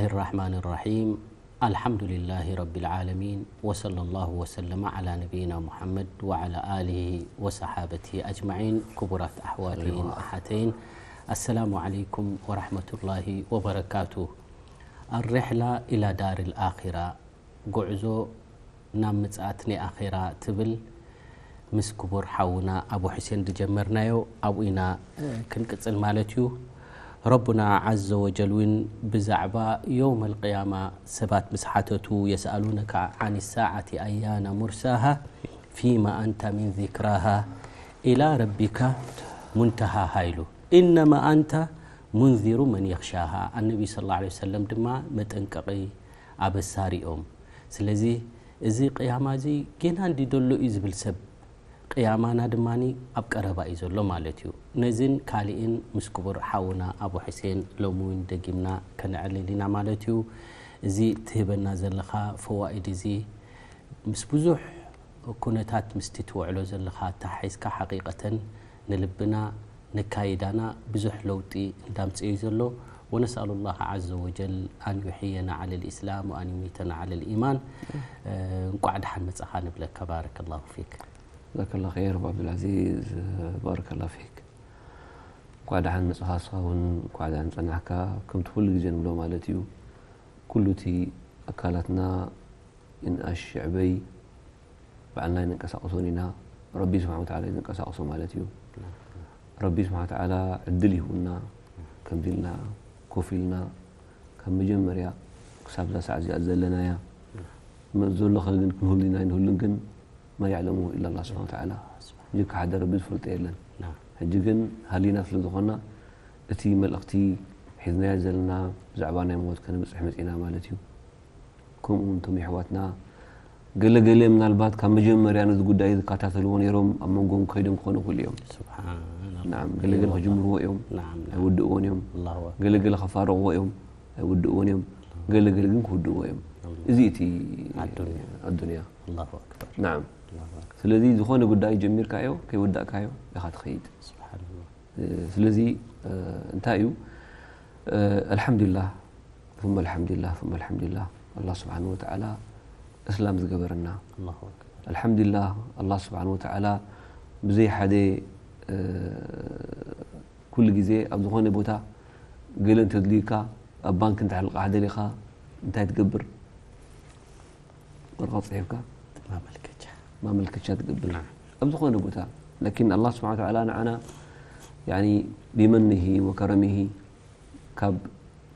الرحمن الرحيم. الحمد لله رب العالمين، وصلى الله وسلم على نبينا محمد وعلى آله وصحابته أجمعين. ክቡራት ኣሕዋተይን ኣሓተይን፣ السلام عليكم ورحمة الله وبركاته. الرحلة إلى دار الآخرة፣ ጉዕዞ ናብ ምጽኣት ናይ ኣኼራ ትብል ምስ ክቡር ሓውና ኣቡ ሑሴን ዝጀመርናዮ ኣብኡ ኢና፣ እ፣ ክንቅጽል ማለት እዩ። ረቡና ዓዘ ወጀል እውን ብዛዕባ የውመል ቅያማ ሰባት ምስ ሓተቱ፣ የስኣሉነካ ዓን ሳዓቲ ኣያና ሙርሳሃ ፊማ ኣንተ ሚን ዚክራሃ ኢላ ረቢካ ሙንተሃሃ ኢሉ። ኢነማ ኣንተ ሙንዚሩ መን የኽሻሃ። ኣነቢ ሰለላሁ ዐለይሂ ወሰለም ድማ መጠንቀቒ ኣበሳሪ እዮም። ስለዚ እዚ ቅያማ እዚ ጌና እንዲ ደሎ እዩ ዝብል ሰብ፣ ቅያማና ድማ ኣብ ቀረባ እዩ ዘሎ ማለት እዩ። ነዚን ካሊእን ምስ ክቡር ሓውና ኣቡ ሕሴን ሎሚ እውን ደጊምና ከነዕልል ኢና ማለት እዩ። እዚ ትህበና ዘለኻ ፈዋኢድ እዚ ምስ ብዙሕ ኩነታት ምስቲ ትውዕሎ ዘለኻ ኣተሓሒዝካ ሓቂቀተን ንልብና ነካይዳና ብዙሕ ለውጢ እንዳምጽእ እዩ ዘሎ። ونسأل الله عز وجل أن يحيينا على الإسلام وأن يميتنا على الإيمان። እንቋዕ ደሓን መጻኻ ንብለካ። ባረከላሁ ፊክ። ጀዛከላ ኸይር ኣቡ ዓብዱልዓዚዝ፣ ባረከላ ፊክ። እንኳዕ ደሓን መጻኻ፣ ንስኻ እውን እንኳዕ ደሓን ጸናሕካ። ከምቲ ኩሉ ግዜ ንብሎ ማለት እዩ፣ ኩሉ እቲ ኣካላትና ይንኣሽ ይዕበይ ባዕልና ኣይንንቀሳቐሶን ኢና፣ ረቢ ስብሓን ወተዓላ እዩ ዘንቀሳቕሶ ማለት እዩ። ረቢ ስብሓን ወተዓላ ዕድል ይህቡና፣ ከምዚ ኢልና ኮፍ ኢልና ካብ መጀመርያ ክሳብ እዛ ሰዓት እዚኣ ዘለናያ መ-፣ ዘሎ ኸ ግን ክንህሉ ኢና ኣይንህሉን ግን መን ያዕለሙ ኢላ ኣላህ ስብሓን ወተዓላ። ጅካ ሓደ ረቢ ዝፈልጦ የለን። ናም። ሕጂ ግን ሃሊና ስለ ዝኾና እቲ መልእኽቲ ሒዝናዮ ዘለና ብዛዕባ ናይ ሞት ከነብጽሕ መጺና ማለት እዩ። ከምኡ እውን እቶም የሕዋትና ገለ ገለ ምናልባት ካብ መጀመርያ ነዚ ጉዳይ ዝከታተልዎ ነይሮም ኣብ መንጎም ከይዶም ክኾኑ ይኽእሉ እዮም። ስብሓንላህ። ናም፣ ገለ ገለ ክጅምርዎ እዮም፣ ናም፣ ናም። ኣይውድእዎን እዮም። ኣላሁ ኣክበር። ገለ ገለ ከፋርቕዎ እዮም፣ ኣይውድእዎን እዮም። ገለ ገለ ግን ክውድእዎ እዮም። ኣላሁ። እዚ እቲ ኣዱንያ። ኣዱንያ። ኣላሁ ኣክበር። ናም። ኣላሁ ኣክበር። ስለዚ ዝኾነ ጉዳይ ጀሚርካዮ ከይወዳእካዮ ኢኻ ትኸይድ። ስብሓንላህ። እ፣ ስለዚ፣ እ፣ እንታይ እዩ? እ፣ ኣልሓምዱሊላህ፣ ثم ኣልሓምዱሊላህ፣ ثم ኣልሓምዱሊላህ፣ ኣላህ ስብሓን ወተዓላ እስላም ዝገበረና። ኣላሁ ኣክበር። ኣልሓምዱሊላህ፣ ኣላህ ስብሓን ወተዓላ ብዘይ ሓደ፣ እ፣ ኩሉ ግዜ ኣብ ዝኾነ ቦታ ገለ እንተድልዩካ፣ ኣብ ባንክ እንተ ልቓሕ ደሊኻ እንታይ ትገብር? ወረቐት ጽሒፍካ ማመልከቻ። ማመልከቻ ትገብር። ናም። ኣብ ዝኾነ ቦታ። ላኪን ኣላህ ስብሓን ወተዓላ ንዓና፣ ያኒ፣ ቢመኒሂ ወከረሚሂ ካብ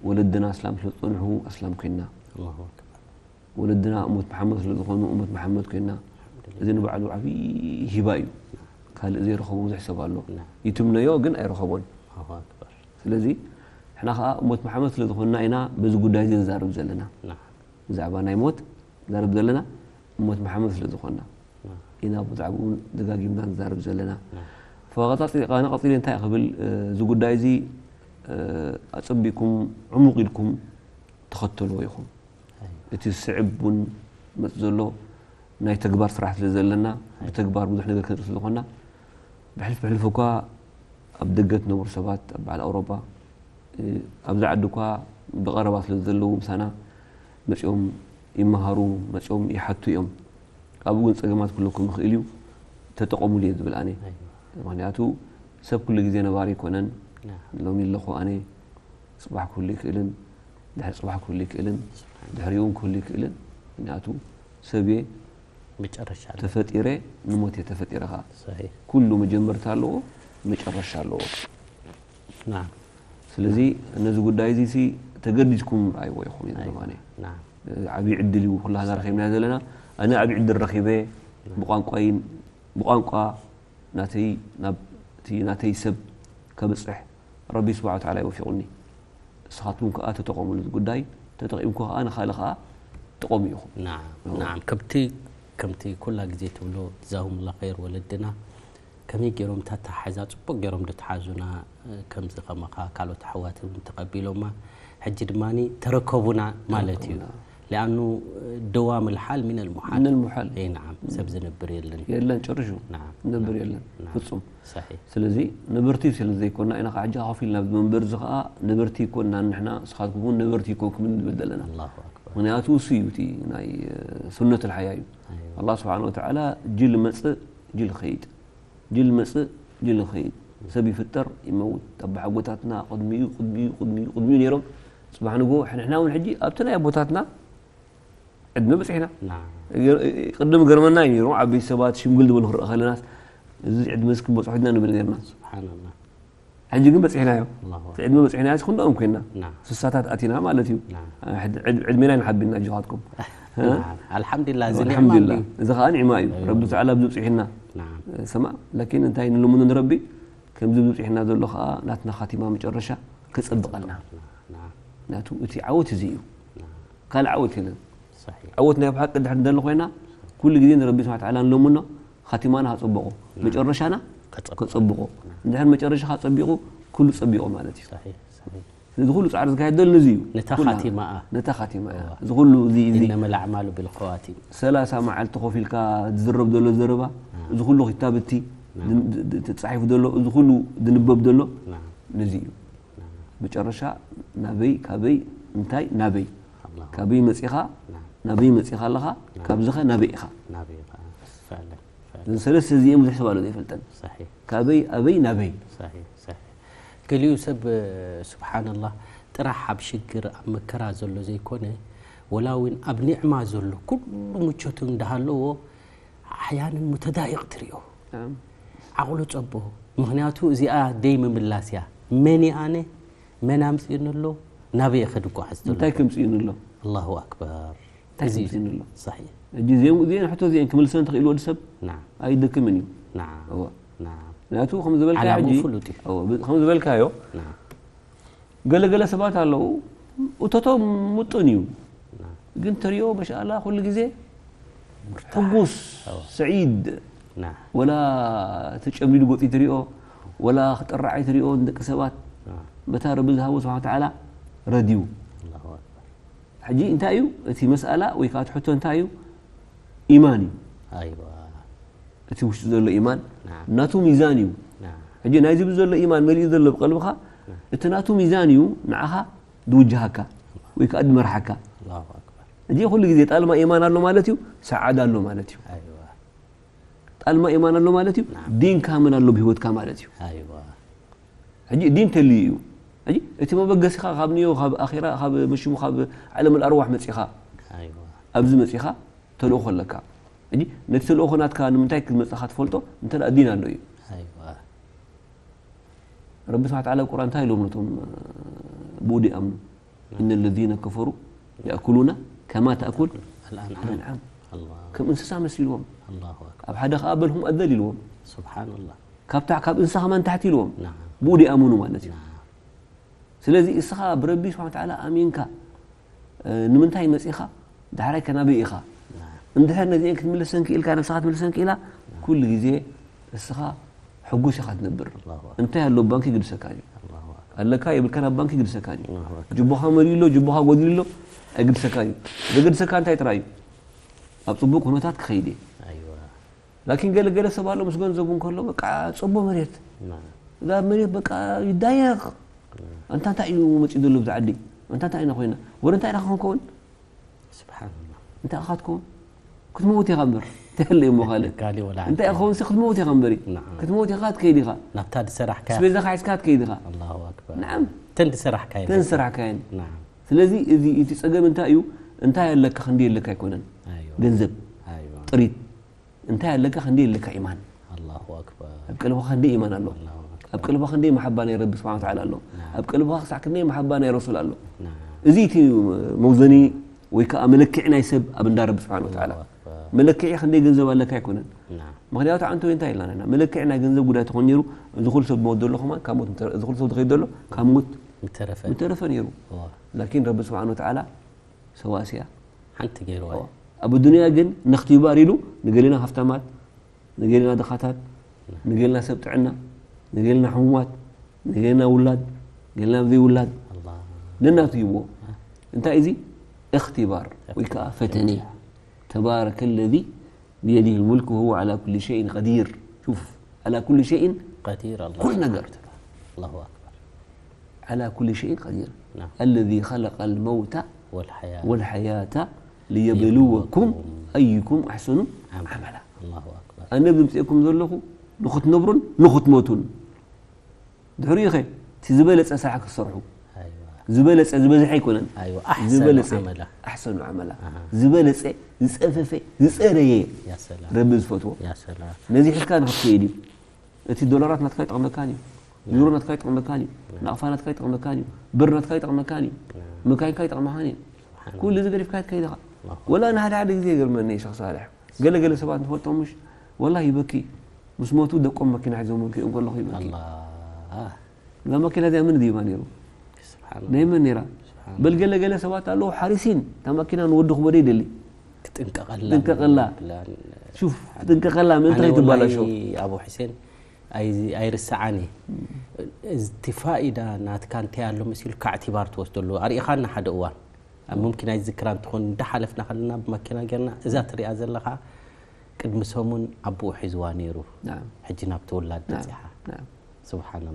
ወለድና እስላም ስለ ዝጸንሑ ኣስላም ኮይንና። ኣላሁ ኣክበር። ወለድና እመት መሓመድ ስለ ዝኾኑ እመት መሓመድ ኮይንና። ኣልሓምዱሊላህ። እዚ ንባዕሉ ዓብዪ ሂባ እዩ። ካልእ ዘይረኸቦ ብዙሕ ሰብ ኣሎ። ናም። ይትምነዮ ግን ኣይረኸቦን። ኣላሁ ኣክበር። ስለዚ ንሕና ኸዓ እመት መሓመድ ስለ ዝኾንና ኢና በዚ ጉዳይ እዚ ንዛረብ ዘለና። ናም። ብዛዕባ ናይ ሞት ንዛረብ ዘለና እመት መሓመድ ስለ ዝኾንና ኢና ብዛዕባኡ ደጋጊምና ንዛረብ ዘለና። ፈቐጻጺ-፣ ቀነ ቀጺለ እንታይ ክብል፣ እ፣ እዚ ጉዳይ እዚ፣ እ፣ ኣጸቢቕኩም ዕሙቕ ኢልኩም ተኸተልዎ ኢኹም። ኣይ። እቲ ስዕብ እውን መጽእ ዘሎ ናይ ተግባር ስራሕ ስለ ዘለና፣ ኣይ። ብተግባር ብዙሕ ነገር ክንርኢ ስለ ዝኾንና፣ ብሕልፍ ብሕልፍ እኳ ኣብ ደገ ትነብሩ ሰባት፣ ኣብ በዓል ኣውሮጳ፣ እ፣ ኣብዚ ዓዲ እኳ ብቐረባ ስለ ዘለዉ ምሳና መጺኦም ይመሃሩ፣ መጺኦም ይሓቱ እዮም። ኣብኡ ግን ጸገማት ክህልወኩም ይኽእል እዩ፣ ተጠቐሙሉ እየ ዝብል ኣነ። ኣይዋ። ምኽንያቱ ሰብ ኩሉ ግዜ ነባሪ ኣይኮነን። ናም። ሎሚ ኣለኹ ኣነ፣ ጽባሕ ክህሉ ይኽእልን፣ ድሕሪ ጽባሕ ክህሉ ይኽእልን፣ ስብሓን። ድሕሪኡ እውን ክህሉ ይኽእልን። ምኽንያቱ ሰብ እየ፣ መጨረሻ ኣሎ። ተፈጢረ፣ ንሞት እየ ተፈጢረ ኸዓ። ሰሒሕ። ኩሉ መጀመርታ ኣለዎ፣ መጨረሻ ኣለዎ። ናም። ስለዚ ነዚ ጉዳይ እዚ ሲ ተገዲድኩም ረኣይዎ ኢኹም እዩ ኣይ፣ ዝብል ኣነ። ናም። ዓብዪ ዕድል እዩ ኩላህና ረኺብናዮ ዘለና። ኣነ ዓብዪ ዕድል ረኺበ ብቋንቋይን፣ ብቋንቋ ናተይ ናብ እቲ ናተይ ሰብ ከብጽሕ ረቢ ስብሓ ወተዓላ ይወፊቑኒ። ንስኻትኩም ከኣ ተጠቐሙሉ፣ እዚ ጉዳይ ተጠቒምኩ ከኣ ንኻልእ ከኣ ጥቐሙ ኢኹም። ናዓም፣ እዎ። ናዓም። ከምቲ፣ ከምቲ ኩላ ግዜ ትብሎ፣ ጀዛሁሙላህ ኸይር ወለድና፣ ከመይ ገይሮም እታ ኣተሓሕዛ ጽቡቕ ገይሮም ድትሓዙና፣ ከምዚ ከማኻ ካልኦት ኣሕዋት እውን ተቐቢሎማ፣ ሕጂ ድማኒ ተረከቡና ማለት እዩ። ተረከቡና። لأنه دوام الحال من المحال. من المحال. اي نعم، ሰብ ዝነብር የለን። የለን ጭርሹ نعم. ነብር የለን نعم. ፍጹም። صحيح. ስለዚ ነበርቲ ስለ ዘይኮና ኢና ከዓ ሕጂ ኮፍ ኢልና ኣብዚ መንበር እዚ ከዓ ነበርቲ ይኮንና ንሕና ንስኻትኩም እውን ነበርቲ ይኮንኩም ንብል ዘለና። الله أكبر. ምክንያቱ እሱ እዩ እቲ ናይ ሱነት ልሓያ እዩ። أيوة. ኣላ ስብሓን ወተዓላ ጅል መፅእ ጅል ኸይድ ጅል መፅእ ጅል ኸይድ ሰብ ይፍጠር ይመውት። ኣቦሓጎታትና ቅድሚኡ ቅድሚኡ ቅድሚኡ ቅድሚኡ ነይሮም። ፅባሕ ንጎ ንሕና እውን ሕጂ ኣብቲ ናይ ኣቦታትና ዕድመ በፂሕና። نعم. ቅድም ገርመና እዩ ነይሩ። ዓበይቲ ሰባት ሽምግል ዝበሉ ክረአ ከለናስ እዚ ዕድመ እስኪ በፅሑ ድና ንብል ነርና። سبحان الله. ሕጂ ግን በፂሕናዮ። الله أكبر. ዕድመ በፂሕና ሲ ክንደኦም ኮይና نعم. ስሳታት ኣቲና ማለት እዩ። نعم. ዕድ- ዕድ- ዕድሜና ይንሓቢና ኣጆኻትኩም። نعم. الحمد لله، እዚ ኒዕማ ኣልሓምዱሊላ እንድዩ። እዚ ከዓ ኒዕማ እዩ። أيوة. ረቢ ተዓላ ኣብዚ ብፅሒና نعم. ሰማ ላኪን እንታይ ንልምኑ ንረቢ ከምዚ ብፅሒና ዘሎ ከዓ ናትና ካቲማ መጨረሻ ከፀብቐልና نعم. ናቱ እቲ ዓወት እዚ እዩ። نعم. ካልእ ዓወት የለን። صحيح. ዓወት ናይ ብሓቂ ድሕር እንደሎ ኮይና ኩሉ ግዜ ንረቢ ስብሓን ተዓላ ንለምኖ ካቲማና ከፀብቆ መጨረሻና ከፀብቆ። ከፀብቆ እንድሕር መጨረሻኻ ፀቢቑ ኩሉ ፀቢቑ ማለት እዩ። صحيح. صحيح. እዚ ኩሉ ፃዕሪ ዝካየድ ዘሎ እዚ እዩ። ነታ ኩላ- ካቲማኣ። ነታ ካቲማ እያ። እዋ። እዚ ኩሉ እዚ እዚ إنما الأعمال بالخواتيم. ሰላሳ መዓልቲ ኮፍ ኢልካ ዝዝረብ ዘሎ ዘረባ እዚ ኩሉ ክታብቲ نعم. ተፃሒፉ ዘሎ እዚ ኩሉ ዝንበብ ዘሎ نعم. ነዚ እዩ። نعم. መጨረሻ ናበይ ካበይ እንታይ ናበይ الله. ካበይ መፂኻ نعم. ናበይ መፂኻ ኣለኻ ካብዚ ኸ ናበይ ኢኻ ናበይ ኢኻ? فعلا. فعلا. እዘን ሰለስተ እዚኦም ብዙሕ ሰብ ኣሎ ዘይፈልጠን صحيح. ካበይ ኣበይ ናበይ صحيح. صحيح. ገሊኡ ሰብ ስብሓንላህ ጥራሕ ኣብ ሽግር ኣብ መከራ ዘሎ ዘይኮነ ወላ እውን ኣብ ኒዕማ ዘሎ ኩሉ ምቾት እንዳሃለዎ ኣሕያንን ሙተዳይቕ ትሪኦ። ናም። ዓቕሉ ጸቦ። ምኽንያቱ እዚኣ ደይ ምምላስ እያ። መን እየ ኣነ? መን ኣምፅእኒ ኣሎ? ናበይ እየ ክድጓዓዝ ዘሎ? እንታይ ከምፅእኒ ኣሎ ኣላሁ ኣክበር። እንታይ እዚ ከምፅእኒ ኣሎ صحيح. ሕጂ እዚኦም እዚአን ሕቶ እዚአን ክምልሰን ተኽእልዎ ድሰብ ናም። ኣይደክምን እዩ ናም። እወ ናም። ናቱ ከም ዝበልካዮ ዓላምኡ ሕጂ ፍሉጥ እዩ። እወ፣ ብ- ከም ዝበልካዮ ናም። ገለገለ ሰባት ኣለዉ እቶቶም ሙጥን እዩ ናም። ግን ተሪኦ መሻላ ኩሉ ግዜ ሕጉስ ስዒድ ናም። ወላ ተጨምዲዱ ገፂ ትሪኦ ወላ ክጥራዓይ ትሪኦ ንደቂ ሰባት ናም። በታ ረቢ ዝሃቦ ስብሓን ተዓላ ረድዩ ኣላሁ ኣክበር። ሕጂ እንታይ እዩ እቲ መስኣላ ወይ ከዓ እቲ ሕቶ እንታይ እዩ ኢማን እዩ ኣይዋ። እቲ ውሽጢ ዘሎ ኢማን ናም። ናቱ ሚዛን እዩ ናም። ሕጂ ናይዚ ብዘሎ ኢማን መሊኡ ዘሎ ብቀልብኻ እቲ ናቱ ሚዛን እዩ ንዓኻ ዝውጅሃካ ወይ ከዓ ዝመርሓካ ኣላሁ ኣክበር። ሕጂ ኩሉ ግዜ ጣልማ ኢማን ኣሎ ማለት እዩ ሰዓዳ ኣሎ ማለት እዩ ኣይዋ። ጣልማ ኢማን ኣሎ ማለት እዩ ናም። ዲን ካምል ኣሎ ብህይወትካ ማለት እዩ ኣይዋ። ሕጂ ዲን ተልዩ እዩ ሕጂ እቲ መበገሲኻ ካብ ንዮ ካብ ኣራ ካብ መሽሙ ካብ ዓለም ኣርዋሕ መፂኻ ኣይዋ። ኣብዚ መፂኻ ተልእኾ ኣለካ ሕጂ ነቲ ተልእኾ ናትካ ንምንታይ ክመፅኻ ትፈልጦ እንተ ዲን ኣሎ እዩ ኣይዋ። ረቢ ስብሓ ተዓላ ቁርኣን እንታይ ኢሎም ነቶም ብኡ ዲኣምኑ إن الذين كفروا يأكلون كما تأكل ኣልኣንዓም። الأنعام ኣላ- ከም እንስሳ መሲልዎም ኣላሁ ኣክበር። ኣብ ሓደ ከዓ በልሁም ኣዘል ኢልዎም ስብሓንላህ። ካብታ ካብ እንስሳ ከማን ታሕቲ ኢልዎም ናም። ብኡ ዲኣምኑ ማለት እዩ ናም። ስለዚ እስኻ ብረቢ ስብሓ ተዓላ ኣሚንካ እ፣ ንምንታይ መፂኻ ዳሕራይ ከናበይ ኢኻ ናም። እንድሕር ነዚአን ክትምልሰን ክኢልካ ነብስኻ ክትምልሰን ክኢላ ኩሉ ግዜ እስኻ ሕጉስ ኢኻ ትነብር ኣላሁ ኣክበር። እንታይ ኣሎ ባንኪ ግድሰካ እዩ ኣላሁ ኣክበር። ኣለካ የብልካን ኣብ ባንኪ ግድሰካ እዩ ኣላሁ ኣክበር። ጅቦኻ መሊኡ ኣሎ ጅቦኻ ጎዲሉ ኣሎ ኣይግድሰካ እዩ ዘገድሰካ እንታይ ጥራይ እዩ ኣብ ፅቡቅ ኩነታት ክኸይድ እየ ኣይዋ። ላኪን ገለ ገለ ሰብ ኣሎ ምስ ገንዘቡ እንከሎ በቃ ፅቦ መሬት ናም። እዛ መሬት በቃ ይዳየቕ ኣንታ እንታይ እዩ መፂኡ ዘሎ ብዛ ዓዲ ኣንታ እንታይ ኢና ኮይና ወደ እንታይ ኢና ክንከውን ስብሓንላህ። እንታይ ኢኻ ትከውን ክትመውት ኢኻ እምበር እንታይ ኣሎ እሞ ካልእ ካሊእ ወላ እንታይ ሓንቲ። ኢኸውን ሲ ክትመውት ኢኻ እምበሪ ናም። ክትመውት ኢኻ ትከይድ ኢኻ ናብታ ዝሰራሕካ። ስቤዛኻ ሒዝካ ትከይድ ኢኻ ኣላሁ ኣክበር። ናዓም ተን ዝሰራሕካ። ተን ዝሰራሕካየን ናም። ስለዚ እዚ እቲ ፀገም እንታይ እዩ እንታይ ኣለካ ክንደይ ኣለካ ኣይኮነን ኣይዋ። ገንዘብ ኣይዋ። ጥሪት እንታይ ኣለካ ክንደይ ኣለካ ኢማን ኣላሁ ኣክበር። ኣብ ቀልብኻ ክንደይ ኢማን ኣሎ ኣላሁ ኣክበር። ኣብ ቀልብኻ ክንደይ መሓባ ናይ ረቢ ስብሓን ተዓላ ኣሎ ናም። ኣብ ቀልብኻ ክሳዕ ክንደይ መሓባ ናይ ረሱል ኣሎ ናም። እዚ እቲ መውዘኒ ወይ ከዓ መለክዒ ናይ ሰብ ኣብ እንዳ ረቢ ስብሓን ወተዓላ ኣላሁ ኣክበር። መለክዒ ክንደይ ገንዘብ ኣለካ ኣይኮነን ናም። ምክንያቱ ዓንተ እንታይ ኢልና ኢና መለክዒ ናይ ገንዘብ ጉዳይ ተኾን ነይሩ እዚ ኩሉ ሰብ ዝሞት ዘሎ ከማን ካብ ሞት ምተ- እዚ ኩሉ ሰብ ዝኸይድ ዘሎ ካብ ሞት ምተረፈ። ምተረፈ ነይሩ ዋ። ላኪን ረቢ ስብሓን ወተዓላ ሰዋስያ ሓንቲ ገይርዋ። ኣብ ኣዱንያ ግን ነክትባር ኢሉ ንገሌና ሃፍታማት ንገሌና ድኻታት ንገሌና ሰብ ጥዕና ንገሌና ሕሙማት ንገሌና ውላድ ገሌና ዘይውላድ ኣላ። ነናቱ ይብዎ እንታይ እዚ እኽትባር ወይ ከዓ ፈተነ። ተባረከ ለዚ ብየዲህ ልሙልክ ወሁወ ዓላ ኩሊ ሸይን ቀዲር። ሹፍ፣ ዓላ ኩሊ ሸይን ቀዲር። ኣላሁ ኩሉ ነገር። ኣላሁ ኣክበር። ዓላ ኩሊ ሸይን ቀዲር። ናም። ኣለዚ ኸለቀ ልመውተ ወልሓያ ወልሓያተ ሊየብልወኩም ኣዩኩም ኣሕሰኑ ዓመላ። ኣላሁ ኣክበር። ኣነ ዝምፅኤኩም ዘለኹ ንኽትነብሩን ንኽትሞቱን። ድሕሪኡ ኸ እቲ ዝበለፀ ስራሕ ክትሰርሑ። ኣይዋ ዝበለፀ ዝበዝሐ ኣይኮነን። ኣይዋ ኣሕሰኑ ዝበለፀ ዓመላ። ኣሕሰኑ ዓመላ ኣሃ። ዝበለፀ ዝፀፈፈ ዝፀረየ ያ ሰላም ረቢ ዝፈትዎ ያ ሰላም ነዚ ሒዝካ ንክትከይድ እዩ። እቲ ዶላራት ናትካ ይጠቕመካን እዩ። ዩሮ ናትካ ይጠቕመካን እዩ። ናቕፋ ናትካ ይጠቕመካን እዩ። ብር ናትካ ይጠቕመካን እዩ። መካይንካ ይጠቕመካን እዩ። ኩሉ እዚ ገዲፍካ ትከይድ ኢኻ። ወላ ንሓደ ሓደ ግዜ ይገርመኒ ሸኽ ሳልሕ፣ ገለ ገለ ሰባት ንፈልጦም ምሽ ወላ ይበኪ፣ ምስ ሞቱ ደቆም መኪና ሒዞም ክሪኦም ከለኹ ይበኪ። ኣላህ እዛ መኪና እዚኣ ምን ድይባ ነይሩ? ስብሓን ናይ መን ነይራ? በል ገለ ገለ ሰባት ኣለዉ ሓሪሲን እታ መኪና ንወዲ ክቦደ ይደሊ። ክጥንቀቐላ ጥንቀቐላ። ብላን ሹፍ ጥንቀቐላ ምእንቲ ኣነ ከይትባላሾ። ወላሂ ኣቡ ሕሴን ኣይ- ኣይርስዓን እየ። እቲ ፋኢዳ ናትካ እንታይ ኣሎ መሲሉ ካዕቲባር ትወስደሉ ኣርኢኻና ሓደ እዋን ኣብ ሙምኪን ኣይዝክራ እንትኾን እንዳሓለፍና ከለና ብመኪና ጌርና እዛ ትሪኣ ዘለኻ ቅድሚ ሰሙን ኣቦኡ ሒዝዋ ነይሩ ናም ሕጂ ናብቲ ውላድ ናም በፂሓ ናም ስብሓንላ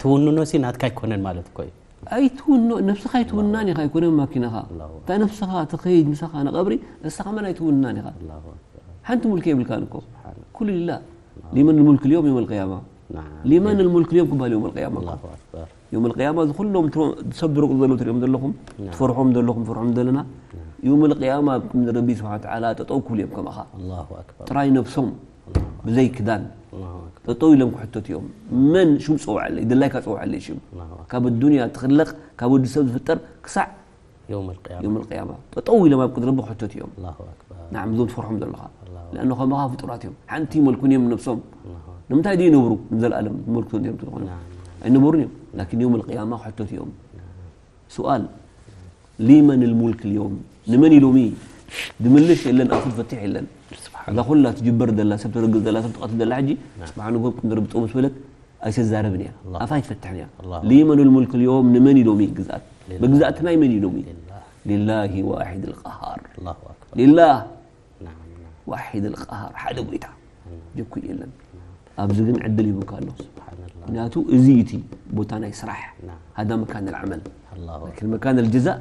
ትውንኖ ሲ ናትካ ኣይኮነን ማለት እኮ እዩ ኣይትውኖ ነብስኻ ኣይትውናን ኢኻ ኣይኮነን ማኪናኻ ኣላሁ እታ ነብስኻ ትኸይድ ምሳኻ ንቐብሪ ንስኻ መን ኣይትውናን ኢኻ ኣላሁ ኣክበር ሓንቲ ሙልኪ የብልካን እኮ ስብሓን ኩሉ ሊላህ ሊመን ልሙልክ ልዮም የውም ልቅያማ ናም ሊመን ልሙልክ ልዮም ክበሃል የውም ልቅያማ ኣላሁ ኣክበር የውም ልቅያማ እዚ ኩሎም ትሮ- ዝሰብሩ ዘለዉ ትሪኦም ዘለኹም ናም ትፈርሖም ዘለኹም ትፈርሖም ዘለና የውም ልቅያማ ኣብ ቅድሚ ረቢ ስብሓን ተዓላ ጠጠው ክብሉ እዮም ከማኻ ኣላሁ ኣክበር ጥራይ ነብሶም ብዘይ ክዳን ኣላሁ ኣክበር ጠጠው ኢሎም ክሕተቱ እዮም መን ሽም ፀውዓለይ ድላይካ ፀውዓለይ ሽም ኣላሁ ኣክበር ካብ ኣዱንያ ትኽለቕ ካብ ወዲ ሰብ ዝፍጠር ክሳዕ የውም ልቅያማ የውም ልቅያማ ጠጠው ኢሎም ኣብ ቅድሚ ረቢ ክሕተቱ እዮም ኣላሁ ኣክበር ንዓም እዞም ትፈርሖም ዘለኻ ኣላሁ ለኣኖ ከማኻ ፍጡራት እዮም ሓንቲ ይመልኩን እዮም ነብሶም ኣላሁ ንምንታይ ድዩ ይነብሩ ንዘለኣለም ዝመልኩ እንዲኦም ትኾኑ ናም ኣይነበሩን እዮም ላኪን የውም ልቅያማ ክሕተቱ እዮም ሱኣል ሊመን ልሙልክ ልዮም ንመን ኢሎሚ ድምልሽ የለን ኣፉ ፈትሕ የለን እዛ ኩላ ትጅበር ዘላ ሰብ ተረግዝ ዘላ ሰብ ትቐትል ዘላ ሕጂ ስብሓን ጎብ ቅድሪ ብጦ ምስ በለት ኣይተዛረብን እያ ኣላሁ ኣፋ ኣይትፈትሕን እያ ኣላሁ ሊመን ልሙልክ ልዮም ንመን ኢሎሚ ግዝኣት ሊላህ። ብግዝኣት ናይ መን ኢሎሚ ሊላህ ሊላሂ ዋሒድ ልቀሃር ኣላሁ ኣክበር ሊላህ ናም ናም ዋሒድ ልቀሃር ሓደ ጎይታ ጀኩ የለን ኣብዚ ግን ዕድል ይቡካ ኣሎ ስብሓንላህ ምክንያቱ እዚ እቲ ቦታ ናይ ስራሕ ናም ሃዳ መካን ልዓመል ኣላሁ ላኪን መካን ልጀዛእ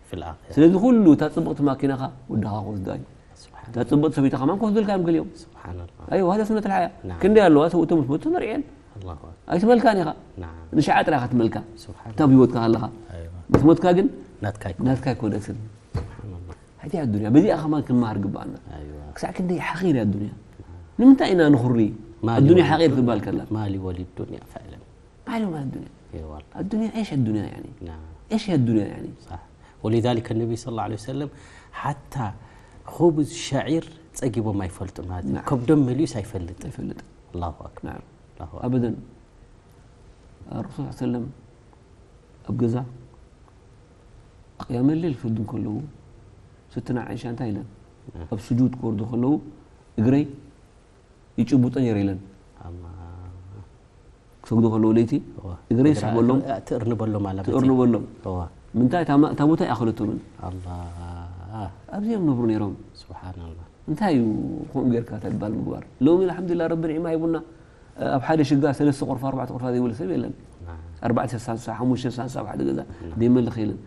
ፊ ልኣኺራ ስለዚ ኩሉ እታ ፅብቕቲ ማኪናኻ ወድኻ ክወስዳ እዩ ስብሓን እታ ፅብቕቲ ሰበይታ ከማን ክወስዱልካ እዮም ገሊኦም ስብሓንላህ ኣይዋ ሃዳ ስነት ልሓያ ናም ክንደይ ኣለዋ ሰብእቶም ምስ መቱ ንሪኤን ኣላሁ ኣክበር ኣይትመልካን ኢኻ ናም ንሽዓ ጥራይ ኢኻ ትመልካ ስብሓን እታ ብሂወትካ ከለኻ ኣይዋ ምስ ሞትካ ግን ናትካ ኣይኮነ ናትካ ኣይኮነትን ስብሓንላህ ሕጂ ኣዱንያ በዚኣ ከማን ክንመሃር ግባኣና ኣይዋ ክሳዕ ክንደይ ሓቂር እያ ኣዱንያ ንምንታይ ኢና ንኹሪ ማሊ ኣዱንያ ወሊ- ሓቂር ክበሃል ከላ ማሊ ወሊድ ዱንያ ፈዕለን ማሊ ማለት ዱንያ ይዋል ኣዱንያ ايش الدنيا يعني ናም ايش هي الدنيا يعني صح ولذلك النبي صلى الله عليه وسلم حتى خبز شعير ፀጊቦም ኣይፈልጡ ማለት እዩ ናም። ከብዶም መሊኡስ ኣይፈልጥን ኣይፈልጥ ኣላሁ ኣክበር ናም ኣላሁ ኣበደን ረሱል ስ ሰለም ኣብ ገዛ ቅያመ ሌል ክሰግዱ ከለዉ ስትና ዓይሻ እንታይ ኢለን ኣብ ስጁድ ክወርዱ ከለዉ እግረይ ይጭቡጦ ነይረ ኢለን ኣማ ክሰግዱ ከለዉ ለይቲ እግረይ ስሕበሎም ትእርንበሎም ኣላ ትእርንበሎም እዋ ምንታይ እታ ማ- እታ ቦታ ይኣኸለቶምን ኣላ ኣብዚኦም ነብሩ ነይሮም ስብሓንላ እንታይ እዩ ከምኡ ጌርካ ተግባል ምግባር ሎሚ ኣልሓምዱሊላ ረቢ ኒዕማ ሂቡና ኣብ ሓደ ሽጋ ሰለስተ ቆርፋ ኣርባዕተ ቆርፋ ዘይበለ ሰብ የለን ኣርባዕተ ሳንሳ ሓሙሽተ ሳንሳ ኣብ ሓደ ገዛ ደይመልኽ የለን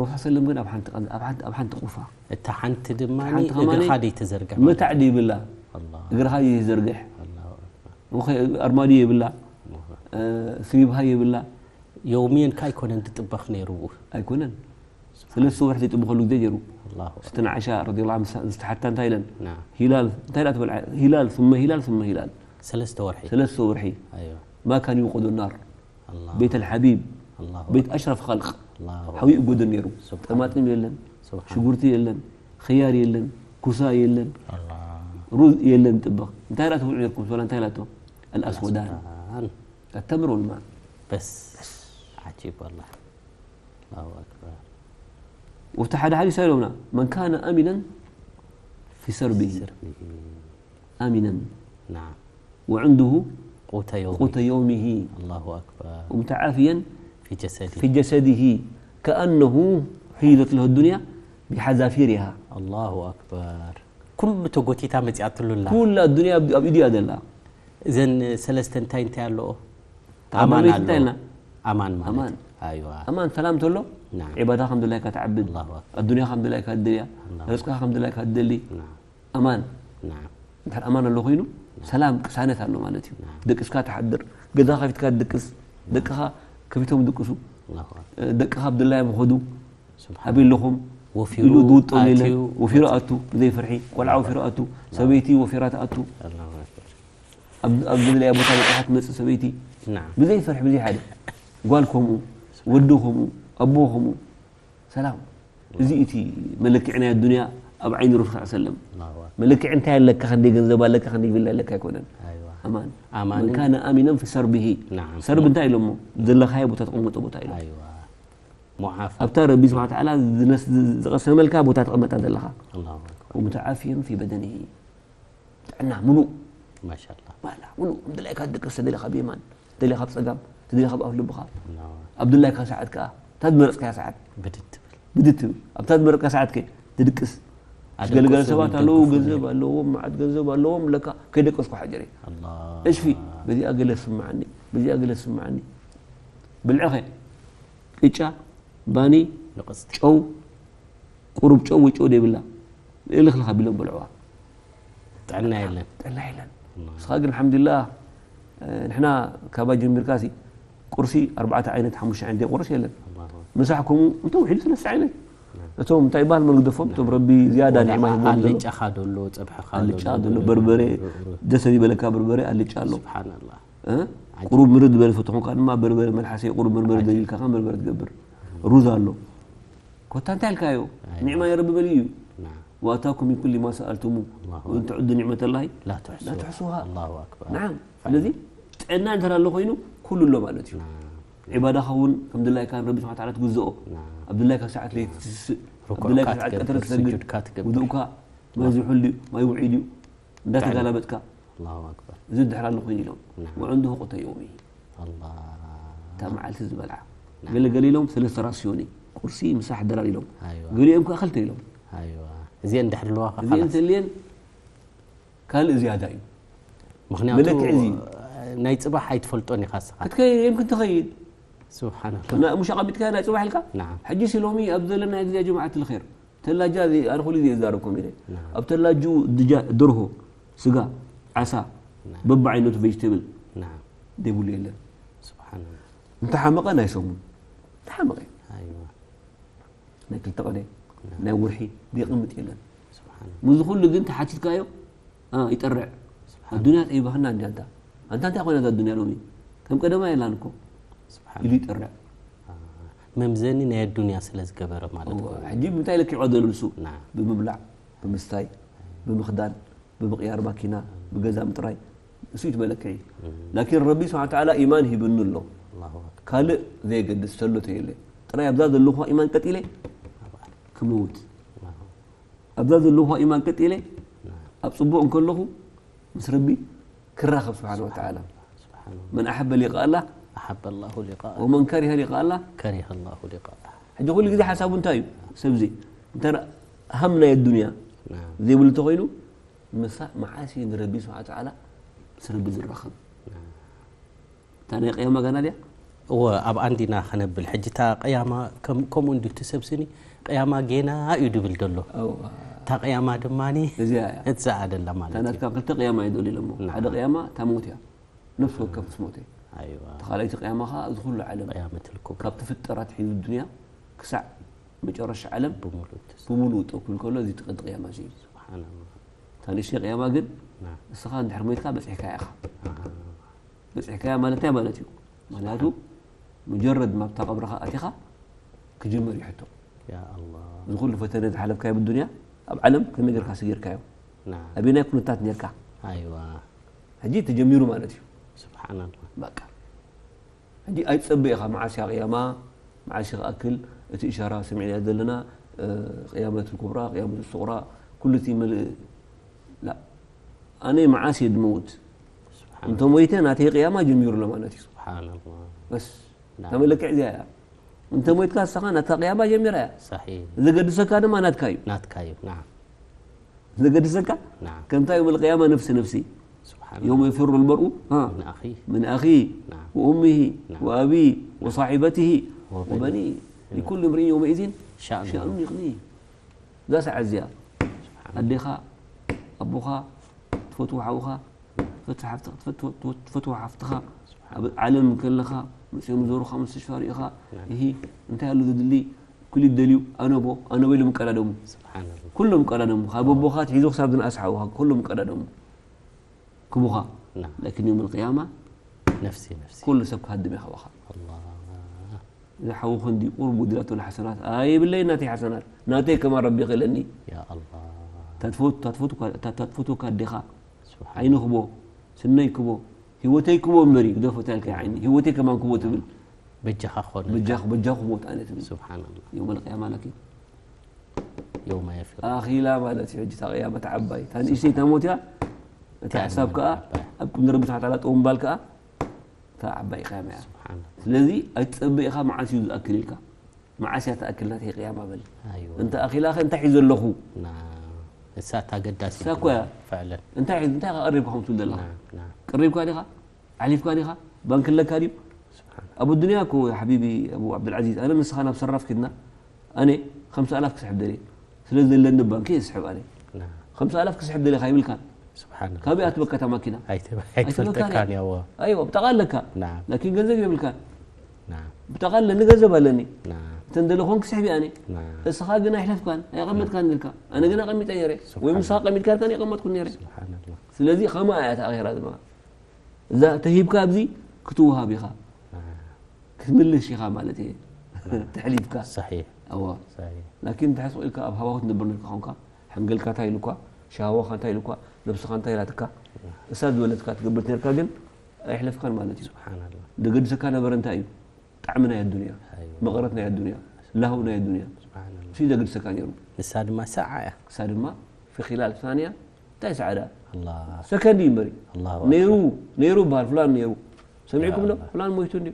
ረሱል ሰለም ግን ኣብ ሓንቲ ቀን- ኣብ ሓንቲ- ኣብ ሓንቲ ቆርፋ እታ ሓንቲ ድማ ሓንቲ ከማኒ እግርኻ ደይተዘርግሕ መታዕ ደይብላ ኣላ እግርኻ ዘይተዘርግሕ ኣላ ኣርማድዮ የብላ ስሪብሃ የብላ የውምየን ከ ኣይኮነን ዝጥበኽ ነይሩ ኣይኮነን ሰለስተ ወርሒ ዘይጥብኸሉ ግዜ ገይሩ ኣላሁ ስተን ዓሻ ረዲ ላ ዝተሓታ እንታይ ኢለን ናም ሂላል እንታይ ኢላ ትብል ዓ- ሂላል ثم ሂላል ثم ሂላል ሰለስተ ወርሒ ሰለስተ ወርሒ ኣይዋ ما كان يوقد النار ኣላሁ بيت الحبيب ኣላሁ بيت أشرف خلق ኣላሁ ሓዊ ይጎደል ነይሩ ስብሓን ጠማጢም የለን ስብሓን ሽጉርቲ የለን ኽያር የለን ኩሳ የለን ኣላ ሩዝ የለን ጥበኽ እንታይ ኢላ ትብልዑ ነርኩም ሶላ እንታይ ኢላቶ الأسودان ስብሓን التمر والماء በስ ዓጂብ ወላ ኣላሁ ኣክበር وفي ሓደ ሓዲስ ኢሎምና من كان آمنا في سربه آمنا ናም وعنده ቁተ የውሚ قوت يومه ኣላሁ ኣክበር ومتعافيا ፊ ጀሰዲ في جسده كأنه فيضت له الدنيا بحذافيرها. ኣላሁ ኣክበር። ኩሉ ተጎቲታ መፂኣትሉ ኣላ። ኩላ ኣዱንያ ኣብ ኣብ ኢዱ እያ ዘላ። እዘን ሰለስተ እንታይ እንታይ ኣለኦ? ተቐባልነት እንታይ ኢልና? ኣማን ማለት ኣማን። ኣይዋ ኣማን ሰላም ተሎ ናም። ዒባዳ ከም ድላይካ ትዓብድ፣ ኣላሁ ኣክበር። ኣዱንያ ከም ድላይካ ትደልያ፣ ናም። ርዝቅኻ ከም ድላይካ ትደሊ። ናም። ኣማን ናም። እንድሕር ኣማን ኣሎ ኮይኑ ሰላም ቅሳነት ኣሎ ማለት እዩ። ናም። ደቂስካ ትሓድር፣ ገዛ ከፊትካ ትድቅስ፣ ደቅኻ ከፊቶም ድቅሱ፣ ኣላሁ ኣክበር። ደቅኻ ኣብ ድላዮም ኸዱ፣ ስብሓን ኣበይ ኣለኹም ወፊሩ ኢሉ ዝውጥኦም የለን። ኣትዩ። ወፊሩ ኣቱ፣ ብዘይ ፍርሒ ቆልዓ ወፊሩ ኣቱ፣ ሰበይቲ ወፊራ ትኣቱ። ኣላሁ ኣክበር። ኣብ ኣብ ዝደለያ ቦታ በፅሓ ትመፅእ ሰበይቲ ናም። ብዘይ ፍርሒ ብዘይ ሓደ ጓል ከምኡ ወዲ ከምኡ ኣቦ ከምኡ ሰላም። እዚ እቲ መለክዒ ናይ ኣዱንያ ኣብ ዓይኒ ረሱል ሰለላሁ ዐለይሂ ወሰለም ኣላሁ ኣክበር። መለክዒ እንታይ ኣለካ፣ ክንደይ ገንዘብ ኣለካ፣ ክንደይ ቪላ ኣለካ ኣይኮነን። ኣይዋ ኣማን ኣማን መን ካነ ኣሚነን ፊ ሰርቢሂ ናም። ሰርቢ እንታይ ኢሎሞ ዘለኻዮ ቦታ ትቕመጦ ቦታ ኢሎም። ኣይዋ ሙዓፋ ኣብታ ረቢ ስብሓን ተዓላ ዝነስ- ዝቐሰመልካ ቦታ ትቕመጣ ዘለኻ ኣላሁ ኣክበር። ወሙተዓፊየን ፊ በደኒሂ ጥዕና ምሉእ ማሻላ ማላ ምሉእ እንድላይካ ትድቅስ ተደሊኻ ብየማን ተደሊኻ ብፀጋም ተደሊኻ ብኣፍ ልብኻ ኣላሁ ኣብ ድላይካ ሰዓት ከዓ እታ ዝመረፅካያ ሰዓት ብድድ ትብል ብድት ትብል ኣብታ ዝመረፅካ ሰዓት ከ ትድቅስ ኣደቅሱ ገለገለ ሰባት ኣለዉ ይደግፉ ገንዘብ ኣለዎም መዓት ገንዘብ ኣለዎም ለካ ከይደቀስኩ ሓጀረ ኣላ እሽፊ በዚኣ ገለ ስምዓኒ በዚኣ ገለ ስምዓኒ ብልዕኸ ቅጫ ባኒ ንቕፅቲ ጨው ቁሩብ ጨው ወይ ጨው ደይብላ እልኽልኽ ኣቢሎም በልዕዋ ጥዕና የለን ጥዕና የለን ንስኻ ግን ሓምድላ ንሕና ካባ ጀሚርካ ሲ ቁርሲ ኣርባዕተ ዓይነት ሓሙሽተ ዓይነት ዘይቁርስ የለን ኣላሁ ምሳሕ ከምኡ እንተ ውሒዱ ሰለስተ ዓይነት እቶም እንታይ ይበሃል መን ግደፎም እቶም ረቢ ዝያዳ ኒዕማ ሂቦም ዘሎ ኣልጫኻ ደሎ ፀብሕኻ ኣልጫ ደሎ በርበረ ደሰ ዝበለካ በርበረ ኣልጫ ኣሎ ስብሓንላ እ? ቁሩብ ምርር ዝበለ ፈትኹንካ ድማ በርበረ መልሓሰ ቁሩብ በርበረ ደሊልካ ከ በርበረ ትገብር ሩዝ ኣሎ ኮታ እንታይ ኢልካዮ ኒዕማ የረቢ በሊ እዩ ናም وآتاكم من كل ما سألتموه الله وإن تعدوا نعمة الله لا تحصوها لا تحصوها الله أكبر نعم ስለዚ ጥዕና እንተ ኣሎ ኮይኑ ኩሉ ኣሎ ማለት እዩ ናም ዒባዳኻ እውን ከም ድላይካ ረቢ ስብሓን ተዓላ ትግዝኦ ናም ኣብ ድላይካ ሰዓት ለይቲ ትስስእ ኣብ ርኩዕካ ድላይካ ሰዓት ቀትሪ ትገብር ትሰግድ ስጁድካ ትገብር ውዱእካ ማይ ዝሑል ድዩ ማይ ውዑይ ድዩ እንዳተጋላበጥካ الله أكبر እዚ ድሕር ኣሎ ኮይኑ ኢሎም ናም وعنده قوت يومه الله እታ መዓልቲ ዝበልዓ ገለገለ ኢሎም ሰለስተ ራስዮኒ ቁርሲ ምሳሕ ድራር ኢሎም أيوة ገሊኦም ከዓ ክልተ ኢሎም أيوة እዚአን ድሕር ኣለዋ እዚአን ተልየን ካልእ ዝያዳ እዩ ምክንያቱ መለክዒ እዚ እዩ። ናይ ፅባሕ ኣይትፈልጦን ኢኻ ስኻ ክትከይድ የምክን ትኸይድ ስብሓንላ ሙሽ ኣቐሚጥካ ናይ ፅባሕ ኢልካ ናም ሕጂ ሲሎሚ ኣብ ዘለና ግዜ ጀማዓት ልኸር ተላጃ ኣነ ኩሉ ግዜ ይዛረብኩም ኢለ ናም ኣብ ተላጁ ድጃ ደርሆ ስጋ ዓሳ በብዓይነቱ ቬጅቴብል ናም ደይብሉ የለን ስብሓንላ እንተሓመቐ ናይ ሰሙን እንተሓመቐ ኣይዋ ናይ ክልተ ቀደ ናይ ወርሒ ዘይቕምጥ የለን ስብሓንላ ምዚ ኩሉ ግን ተሓቲትካዮ ኣ፣ ይጠርዕ ኣዱንያ ጠይባህና እንዲ ኣንታ ኣንታ እንታይ ኮይና እዛ ኣዱንያ ሎሚ ከም ቀደማ የላን እኮ ስብሓን ኢሉ ይጠርዕ መምዘኒ ናይ ኣዱንያ ስለ ዝገበረ ማለት እወ፣ እዩ ሕጂ ብምንታይ ለኪዑ ዘሎ ንሱ ናም ብምብላዕ ብምስታይ ብምኽዳን ብምቕያር ማኪና ብገዛ ምጥራይ እሱ እዩ እቲ መለክዒ ላኪን ረቢ ስብሓን ተዓላ ኢማን ሂብኒ ኣሎ ኣላሁ ኣክበር ካልእ ዘየገድስ ተሎ ተየለ ጥራይ ኣብዛ ዘለኹዋ ኢማን ቀጢለ ክመውት ኣብዛ ዘለኹዋ ኢማን ቀጢለ ኣብ ፅቡቕ እንከለኹ ምስ ረቢ ክራኸብ ስብሓን ወተዓላ ስብሓን من أحب لقاء الله ኣሓበ ኣላሁ ሊቃ ومن كره لقاء الله ከሪሀ ኣላሁ ሊቃ ሕጂ ኩሉ ግዜ ሓሳቡ እንታይ እዩ ሰብዚ እንተ ሃም ናይ ኣዱንያ ናም ዘይብሉ እንተኮይኑ ምሳ መዓስ እዩ ንረቢ ስብሓን ተዓላ ምስ ረቢ ዝራኸብ እታ ናይ ቅያማ ጋና ድያ እወ ኣብ ኣንዲና ከነብል ሕጂ እታ ቅያማ ከም- ከምኡ እንዲ እቲ ሰብስኒ ቅያማ ጌና እዩ ድብል ደሎ እዋ፣ እታ ቅያማ ድማኒ እዚኣ እያ እትዛኣ ደላ ማለት እዩ ታናትካ ክልተ ቅያማ እዩ ደሊ ኢሎሞ ናዓ። ሓደ ቅያማ እታ ሞት እያ ነፍሲ ወከፍ ምስ ሞተ ኣይዋ እቲ ካልኣይቲ ቅያማ ከዓ እዚ ኩሉ ዓለም ቅያመት ልኩብራ ካብ ትፍጠራት ሒዙ ዱንያ ክሳዕ መጨረሻ ዓለም ብምሉእ ትስ- ብምሉእ ጠኩል ከሎ እዚ ትቕዲ ቅያማ እዚ እዩ ስብሓንላ እታ ንእሽተይ ቅያማ ግን ና ንስኻ እንድሕር ሞትካ በፂሕካያ ኢኻ በፂሕካያ ማለት እንታይ ማለት እዩ ምክንያቱ ሙጀረድ ማብታ ቀብርኻ ኣቲኻ ክጅመር እዩ ሕቶ ያ ኣላ እዚ ኩሉ ፈተነ ዝሓለፍካዮ ብዱንያ ኣብ ዓለም ከመይ ጌርካ ስጊርካዮ ና ኣበናይ ኩነታት ኔርካ ኣይዋ ሕጂ ተጀሚሩ ማለት እዩ ስብሓንላ በቃ ሕጂ ኣይትፀበ ኢኻ መዓስ እያ ቅያማ መዓስ እዩ ክኣክል እቲ እሻራ ሰሚዕና ዘለና ቅያመት ኩብራ ቅያመት ሱቕራ ኩሉ እቲ መልእ ላ ኣነ መዓስ እየ ድመውት እንተ ሞይተ ናተይ ቅያማ ጀሚሩ ኣሎ ማለት እዩ ስብሓንላ በስ ተመለክዕ እዚኣ እያ እንተ ሞይትካ ንስኻ ናታ ቅያማ ጀሚራ እያ። صحيح ዘገድሰካ ድማ ናትካ እዩ። ናትካ እዩ። نعم ዘገድሰካ نعم ከምታ يوم القيامة نفسي نفسي سبحان يوم الله يفر المرء ها من أخيه من أخيه نعم وأمه نعم. وأبيه وصاحبته وبنيه. وبنيه لكل امرئ يومئذ شأن شأن يغنيه እዛ ሰዓት እዚኣ ኣዴኻ ኣቦኻ ትፈትዎ ሓውኻ ትፈትዎ ሓፍትኻ ትፈትዎ- ትፈትዎ ሓፍትኻ ኣብ ዓለም ከለኻ መፅኦም ዞሩኻ መስተሽፋ ርኢኻ ይሂ እንታይ ኣሎ ዘድሊ ኩሉ ይደልዩ ኣነቦ ኣነቦ ኢሎም ይቀዳደሙ سبحان الله ኩሎም ይቀዳደሙ ካብ ኣቦኻ ትሒዞ ክሳብ ዝነኣስ ሓውኻ ኩሎም ይቀዳደሙ ክቡኻ نعم لكن يوم القيامة نفسي نفسي ኩሉ ሰብ ክሃድም እዩ ካባኻ الله እዚ ሓውኺ እንዲ ቁሩብ ጉድላቱ ሓሰናት ኣይብለይ ናተይ ሓሰናት ናተይ ከማን ረቢ ይኽእለኒ يا الله ታትፈትወካ ኣዴኻ سبحان ዓይኒ ክቦ ስነይ ክቦ ህይወተይ ክቦ እምበሪ ግደፎ ታልካ ዓይኒ ህይወተይ ከማን ክቦ ትብል በጃኻ ኾነ በጃኹ በጃኹ ክቦ ኣነ ትብል سبحان الله يوم القيامة لكن يوم يفر ኣኺላ ማለት እዩ ሕጂ እታ ቅያማ እታ ዓባይ እታ ንእሽተይ እታ ሞት እያ እቲ ሓሳብ ከዓ ኣብ ቅድሚ ረቢ ስብሓን ታላ ጠው ምባል ከዓ እታ ዓባይ ቅያማ እያ سبحان الله ስለዚ ኣይትፀበ ኢኻ መዓስ እዩ ዝኣክል ኢልካ መዓስ እያ ትኣክል ናተይ ቅያማ በል أيوة እንተ ኣኺላ ኸ እንታይ ሒዘ ኣለኹ نعم እሳ እታ ኣገዳሲ እሳ እኮ እያ فعلا እንታይ ሒዝ እንታይ ከቐሪብካ ከም ትብል ዘለኻ نعم نعم ቀሪብካ ዲኻ ኣሕሊፍካ ዲኻ ባንክ ኣለካ ድዩ سبحان ኣብ ኣዱንያ እኮ ሓቢቢ ኣቡ ዓብዱልዓዚዝ ኣነ ንስኻ ናብ ሰራፍ ኪድና ኣነ ከምሳ ኣላፍ ክስሕብ ደልየ ስለ ዘለኒ ባንክ እየ ዝስሕብ ኣነ نعم ከምሳ ኣላፍ ክስሕብ ደልየ ካይብልካን سبحان الله ካበይ ኣትበካ እታ ማኪና ኣይተ- ኣይትፈልጠካን ያዎ ኣይዋ ብጣቃ ኣለካ نعم ላኪን ገንዘብ የብልካን نعم ብጣቃ ኣለኒ ገንዘብ ኣለኒ نعم እተን ዘለኾን ክስሕብ ኣነ نعم እሳ ግን ኣይሕለፍካን ኣይቐመጥካን ንልካ ኣነ ግን ኣቐሚጠ ነረ ወይ ምሳ ቀሚጥካ ልካን ኣይቐመጥኩ ነረ سبحان الله ስለዚ ኸማ እያ እታ ኣኼራ ድማ እዛ ተሂብካ ኣብዚ ክትውሃብ ኢኻ نعم ክትምልሽ ኢኻ ማለት እየ ተሕሊፍካ صحيح ኣዋ صحيح ላኪን እንተ ሕስቕ ኢልካ ኣብ ሃዋሁ ትነብር ነርካ ኾንካ ሓንገልካ እንታይ ኢሉኳ ሸሃዋኻ እንታይ ኢሉኳ ነብስኻ እንታይ ኢላትካ እሳ ዝበለትካ ትገብር ነርካ ግን ኣይሕለፍካን ማለት እዩ سبحان الله ደገድሰካ ነበረ እንታይ እዩ ጣዕሚ ናይ ኣዱንያ أيوة መቐረት ናይ ኣዱንያ ላህው ናይ ኣዱንያ سبحان الله እሱ ዘግድሰካ ነይሩ ንሳ ድማ ሰዓ እያ ክሳ ድማ في خلال ثانية እንታይ ሰዓዳ الله ሰከንድ እዩ እምበሪ الله ነይሩ أكبر ነይሩ በሃል ፍላን ነይሩ ሰሚዕኩም ዶ الله. ፍላን ሞይቱ እንዲ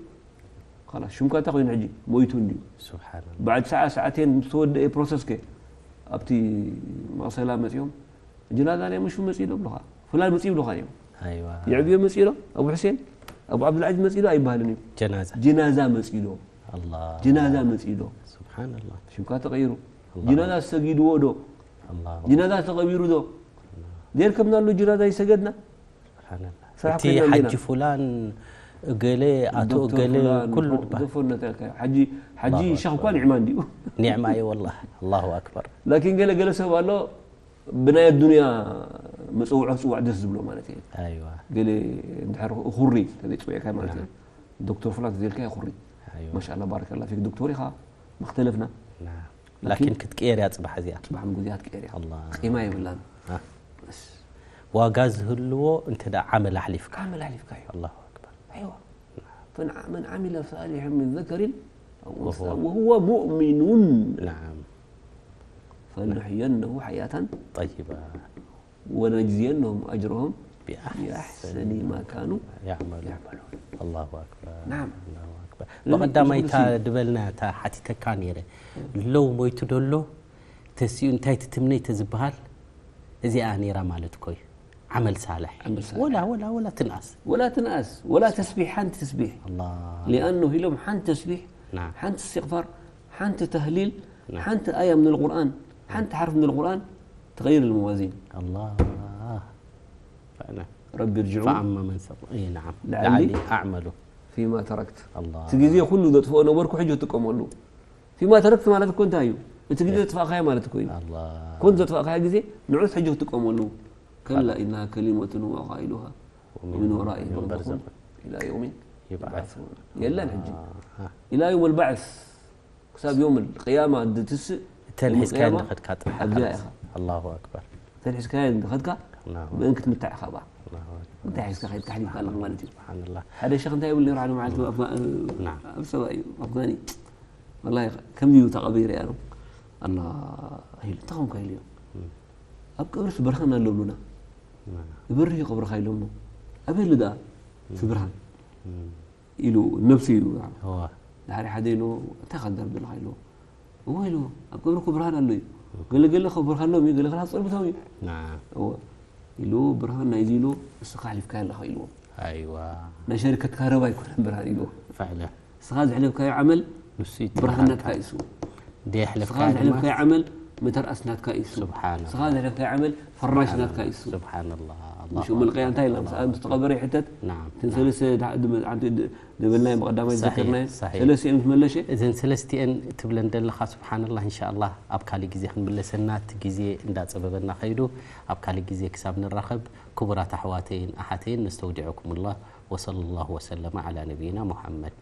خلاص ሽምካ እንታይ ኮይኑ ሕጂ ሞይቱ እንዲ سبحان الله بعد ساعة ساعتين ምስ ተወደአ ፕሮሰስ ከ ኣብቲ መቕሰላ መፂኦም ጅናዛ ናይ ምሹ መፂኡ ዶ ብሉኻ ፍላን መፂኡ ብሉኻ እዮም أيوة የዕብዮ መፂኡ ዶ ኣቡ ሕሴን ኣቡ ዓብዱልዓዚዝ መፂኡ ዶ ኣይበሃልን እዩ جنازة ጅናዛ መፂኡ ዶ الله ጅናዛ መፂኡ ዶ سبحان الله ሽምካ ተቐይሩ الله ጅናዛ ዝሰጊድዎ ዶ الله ጅናዛ ተቐቢሩ ዶ ጌርከምና ኣሎ ጅናዛ ይሰገድና سبحان الله ስራሕ እቲ ኮይና እንዲና። ሓጂ ፉላን እገሌ ኣቶ ዶክተር እገሌ ፉላን፣ ኩሉ ዶ- ድባል ዶክተር ነተልካ ሓጂ ሓጂ الله ሸኽ እኳ أكبر. ኒዕማ እንዲዩ ኒዕማ እዩ والله الله أكبر ላኪን ገለ ገለ ሰብ ኣሎ ብናይ ኣዱንያ መፀውዖ ክፅዋዕ ደስ ዝብሎ ማለት እዩ أيوة ገለ እንድሕር እኹሪ ተዘይፅውዕካ ማለት እዩ ዶክተር ፍላን ተዘይልካ እኹሪ أيوة ማሻላ ባረከላ ፊክ ዶክተር ኢኻ መክተለፍና نعم لكن ክትቅየር እያ ፅባሕ እዚኣ ፅባሕ ምጉዚ ክትቀየር እያ الله ቂማ የብላን ها. ዋጋ ዝህልዎ እንተ ደኣ ዓመል ኣሕሊፍካ ዓመል ኣሕሊፍካ እዩ الله أكبر ኣይዋ ፈን- መን ዓሚለ ሳሊሐን ምን ዘከሪን ኣው ኡንሳ ወሁወ ወሁወ ሙእሚኑን نعم ፈኑሕየነሁ ሓያታን طيبة ወነጅዝየነሁም ኣጅረሁም بأحسن ቢኣሕሰኒ ማ ካኑ يعمل ያዕመሉን الله أكبر نعم. الله أكبر እዚ ብቐዳማይ እዚ እታ ቁዱስ እዩ። ድበልና እታ ሓቲተካ ነይረ ሎ ሞይቱ ደሎ ተሲኡ እንታይ ትትምነይ ተዝበሃል እዚኣ ነይራ ማለት እኮ እዩ ዓመል ሳልሕ ዓመል ሳልሕ። ወላ ወላ ወላ ትንኣስ ወላ ትንኣስ ወላ ተስቢሕ ሓንቲ ተስቢሕ الله ሊኣነሁ ኢሎም ሓንቲ ተስቢሕ نعم ሓንቲ እስትቕፋር ሓንቲ ተህሊል نعم. ሓንቲ ኣያ ምን ልቁርኣን ሓንቲ ሓርፍ ምን ልቁርኣን ትغير الموازين الله فأنا ረቢ ርጅዑ فأما من ثقلت إي نعم لعلي لعلي أعمل ፊማ ተረክት الله እቲ ግዜ ኩሉ ዘጥፍኦ ነበርኩ ሕጂ ትጥቀመሉ ፊማ ተረክት ማለት እኮ እንታይ እዩ እቲ ግዜ ዘጥፋእካዮ ማለት እኮ እዩ الله ኮን ዘጥፋእካዮ ግዜ ንዑስ ሕጂ ክትጥቀመሉ ከላ إنها كلمة هو قائلها ومن ورائهم برزخ إلى يوم يبعثون የለን ሕጂ آه. إلى يوم البعث ክሳብ يوم القيامة እንትትስእ እተን يوم ሒዝካየን القيامة ዝኸድካ ጥራሕ ኣብዚኣ ሓላስ ኢኻ الله أكبر እተን ሒዝካየን ዝኸድካ الله ብእን ክትምታዕ ኢኻ ብኣ الله أكبر እንታይ ሒዝካ ከይድካ ሓሊፍካ ኣለኻ ማለት እዩ سبحان الله ሓደ ሸኽ እንታይ ይብል ነይሩ ሓደ መዓልቲ ኣብ ኣፍጋ- نعم. ኣብ ሰብኣይ እዩ ኣፍጋኒ ወላሂ ከምዚ እዩ ተቐቢረ ያሩ ኣላ ኢሉ እንታይ ኾንካ ኢሉ እዮም ኣብ ቀብርስ ብርሃን ኣሎ ብሉና نعم. ይበርህ እዩ ቀብርኻ ኢሎሞ ኣበይ ኣሎ ደኣ እቲ ብርሃን مم. ኢሉ ነብሲ እዩ هو ድሓር ሓደ ኢሉ እንታይ ካደር ብለኻ ኢሉ እዎ ኢሉ ኣብ ቀብርኩ ብርሃን ኣሎ እዩ። ገለገለ ከ ብርሃን ሎም እዩ፣ ገለገለ ኣፀልምቶም እዩ። ናም እዎ ኢሉ ብርሃን ናይዚ ኢሉ እስኻ ኣሕሊፍካ ኣለኻ ኢልዎ። ኣይዋ ናይ ሸሪከትካ ረባ ኣይኮነን ብርሃን ኢልዎ። ፍዕለ እስኻ ዘሕለፍካዮ ዓመል ንሱ ብርሃን ይትብሃል። ናትካ እዩ እሱ። ደይ እስኻ ኣሕለፍካዮ ድማ ዘሕለፍካዮ ዓመል መተርኣስ ናትካ እዩ እሱ። ስብሓንላህ። እስኻ ዘሕለፍካዮ ዓመል ፈራሽ ናትካ እዩ እሱ። ስብሓንላህ ምሽ መልቀያ እንታይ ኢሎም ሰኣን ዝተቐበረ ይሕተት ናም እተን ሰለስተ ደበልናዮ መቐዳማይ ሳሒሕ፣ ዝዘከርናዮ ሳሒሕ። ሰለስተ እዮም ዝመለሸ። እዘን ሰለስቲአን ትብለን ዘለኻ ስብሓንላህ እንሻኣላህ ኣብ ካሊእ ግዜ ክንምለሰና እቲ ግዜ እንዳፀበበና ከይዱ ኣብ ካሊእ ግዜ ክሳብ ንራኸብ ክቡራት ኣሕዋተይን ኣሓተይን ነስተውዲዐኩምላ ወሰለ ላሁ ወሰለመ ዓላ ነቢይና ሙሓመድ